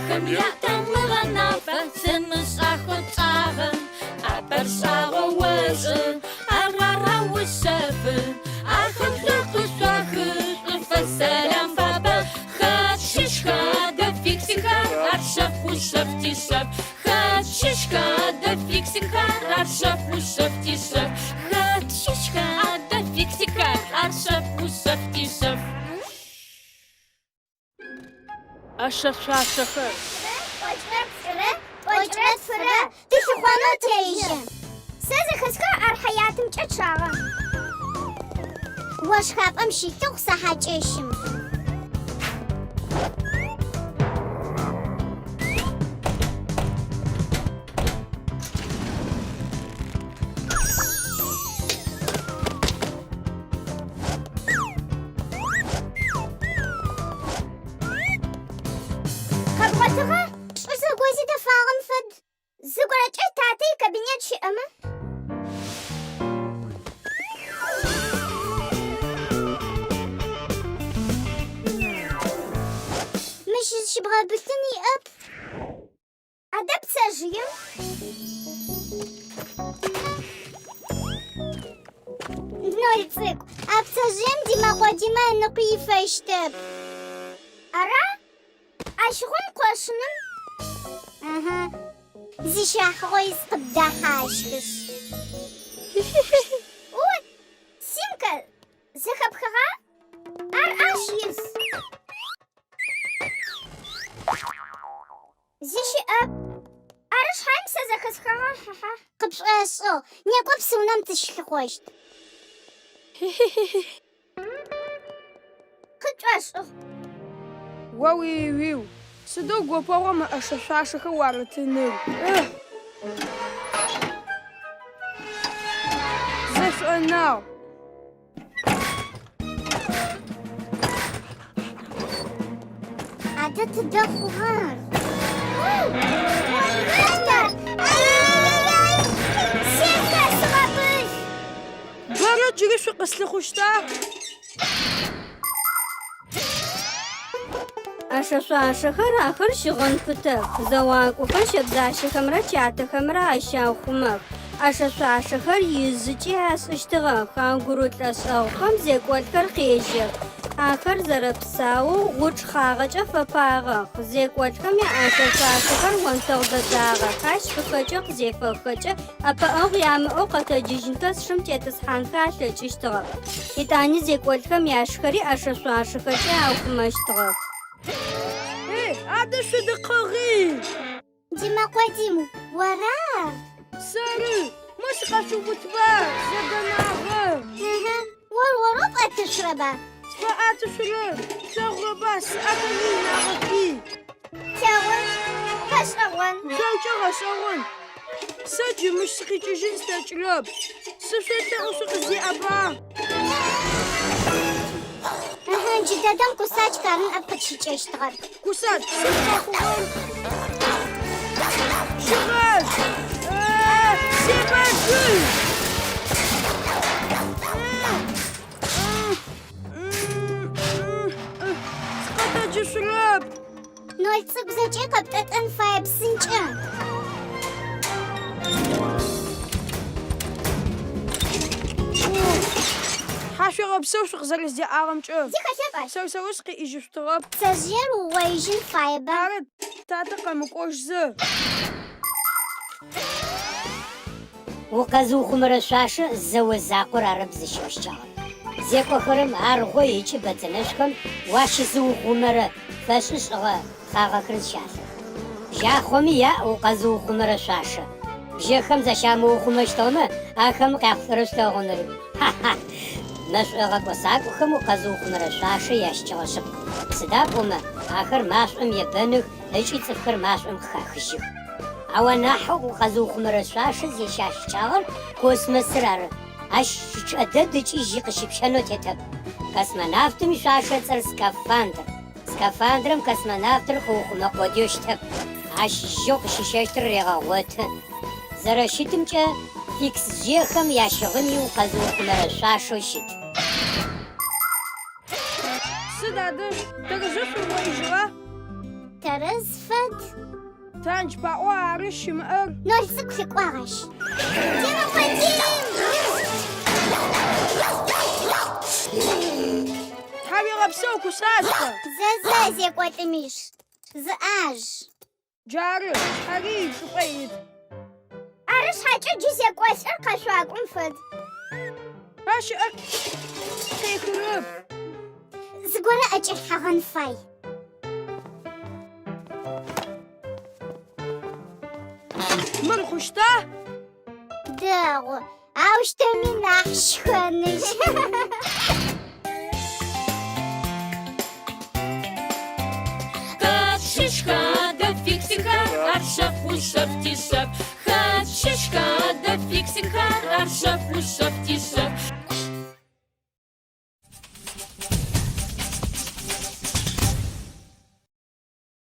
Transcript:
Ахэм ятамыгъэ нафэ, сымышӏахэу тшӏагъэ. ӏапэр шӏагъоу ошӏы, ар араушъэфы. Ахэм шӏур къышъуахы, шӏуфэс сэлам фабэ. Хэт щыщха адэ фиксикхэр, ар шъэф ушъэф тишъэф. Хэт щыщха адэ фиксикхэр, ар шъэф ушъэф тишъэф. Хэт щыщха адэ фиксикхэр, ар шъэф ушъэф тишъэф. ӏэшэ-шъуашэхэр. Тӏокӏрэ пшӏырэ, тӏокӏрэ тфырэ тылъыхъонэу тежьэ. Сэ зэхэсхыгъэ ар хьаятымкӏэ чъагъэ. О шхапӏэм щылъыхъу, сэ хьакӏэщым. Къэбгъотыгъа? Чӏы зэгози дэфагъэм фэд. Зыгорэкӏэ татэ икабинет щыӏэмэ? Мыщ зыщыбгъэбылъын иӏэп. Адэ пцэжъыем? Ноль цӏыкӏу, а пцэжъыем Димэкъо Димэ ыныкъуи ифэщтэп. Ара? Ащыгъум къошыным? Ыхьы, зищахьыгъо ис къыбдэхьащхышъ. О, Симка, зэхэпхыгъа? Ар ащ ис. Зи щыӏэп. Ары шъхьаем сэ зэхэсхыгъэ, хьа-хьа. Къыпшӏошӏыгъ. Некӏо псыунэм тыщылъыхъощт. Къытшӏошӏыгъ. Уэ-уи-уиу, сыдэу гопэгъуа мы ӏэшэ-шъуашэхэр уарытыныр. Эх! Зэшӏонагъ. Адэ тыдэ хъугъа ар? Бэрэ джыри шъукъыслъыхъущта? ӏэшэ-шъуашэхэр ахэр щыгъын пытэх, зэуакӏохэр щэбзащэхэмрэ чатэхэмрэ ащаухъумэх. ӏэшэ-шъуашэхэр ижъыкӏи ашӏыщтыгъэх, ау гурыт лӏэшӏэгъухэм зекӏолӏхэр къежьэх. Ахэр зэрэпсаоу гъучӏ хъагъэкӏэ фэпагъэх. Зекӏолӏхэм яӏэшэ-шъуашэхэр онтэгъу дэдагъэх, ащ къыхэкӏэу къызефэххэкӏэ ӏэпыӏэгъу ямыӏэу къэтэджыжьынхэ шым тетӏысхьанхэ алъэкӏыщтыгъэп. Етӏани зекӏолӏхэм яшхэри ӏэшэ-шъуашэхэкӏэ аухъумэщтыгъэх. Эй, адэ шъудыкъыгъи! Димэкъо Дим, ора ар? Сэры! Мо сыкъэшъуубытба, зэдэнагъэ! Ыхьы, ор-орэу пӏэтышъурэба? Сфэӏэтышъурэп, плъэгъурэба, сӏэхэр инагъэхи! Плъэгъун, гъэшӏэгъон. Шъоркӏэ гъэшӏэгъон. Сэ джы мыщ сыкъикӏыжьын слъэкӏырэп. Сышъолъэӏу шъукъыздеӏэба? Ыхьы, джыдэдэм кусач ары ныӏэп къытщыкӏэщтыгъэр. Кусач, сыд къэхъугъэр? Щыгъэт! Себэжъы! Сыкъэтэджышъурэп. Ноль цӏыкӏу зэкӏэ къэптӏэтӏэн фае псынкӏэ. Тхьашъуегъэпсэу шъукъызэрэздеӏагъэмкӏэ. Зи хэлъэп ащ. Сэр-сэрэу сыкъиӏыжьышъутыгъэп. Пцэжъыер уугъоижьын фаеба? Ары, татэ къэмыкӏожьзэ. Укъэзыухъумэрэ шъуашэ зэо закъор арэп зыщымыщыкӏагъэр. Зекӏохэрэм аргъой ыкӏи бэдзэнэшъухэм уащызыухъумэрэ фэшӏы шӏыгъэ хъагъэхэр зыщалъэх. Бжьахъоми яӏ укъэзыухъумэрэ шъуашэ. Бжьэхэм защамыухъумэщтыгъэмэ, ахэм къяхъулӏэрэр шъулъэгъуныр. Ха-ха! Мэшӏо гъэкӏосакӏохэм укъэзыухъумэрэ шъуашэ ящыкӏэгъэ шъыпкъ. Сыда пӏомэ, ахэр машӏом ебэных ыкӏи цӏыфхэр машӏом къыхахыжьых. Ау анахьэу укъэзыухъумэрэ шъуашэ зыщящыкӏагъэр космосыр ары. Ащ щычъыӏэ дэд ыкӏи жьы къыщипщэнэу тетэп. Космонавтым ишъуашэ ыцӏэр скафандр. Скафандрэм космонавтыр къыухъумэ къодыеу щытэп, ащ жьэу къыщищэщтыр регъэгъоты. Зэрэщытымкӏэ, фиксжъыехэм ящыгъыни укъэзыухъумэрэ шъуашэу щыт. Сыд адэ, тэрэзэу шъуугъоижьыгъа? Тэрэз фэд. Тандж паӏо ары щымыӏэр. Нол цӏыкӏу лъыкӏуагъ ащ. Темыкъо Тим! Тхьауегъэпсэу, Кусасэ! Зэ, зэ, зекӏолӏымищ. Зыӏаж. Джары, шъхьэри ичӏыпӏэ ит. Ары шъхьакӏэ джы зекӏолӏыр къэшъуакӏом фэд. Ащ ыӏэ къехырэп. Зыгорэ ӏэкӏэлъхьэгъэн фай. Мыр хъущта? Дэгъу. Аущтэуми нахь щхэныжь. Хэт щыщха адэ фиксикхэр, ар шъэф ушъэф тишъэф. Хэт щыщха адэ фиксикхэр, ар шъэф ушъэф тишъэф.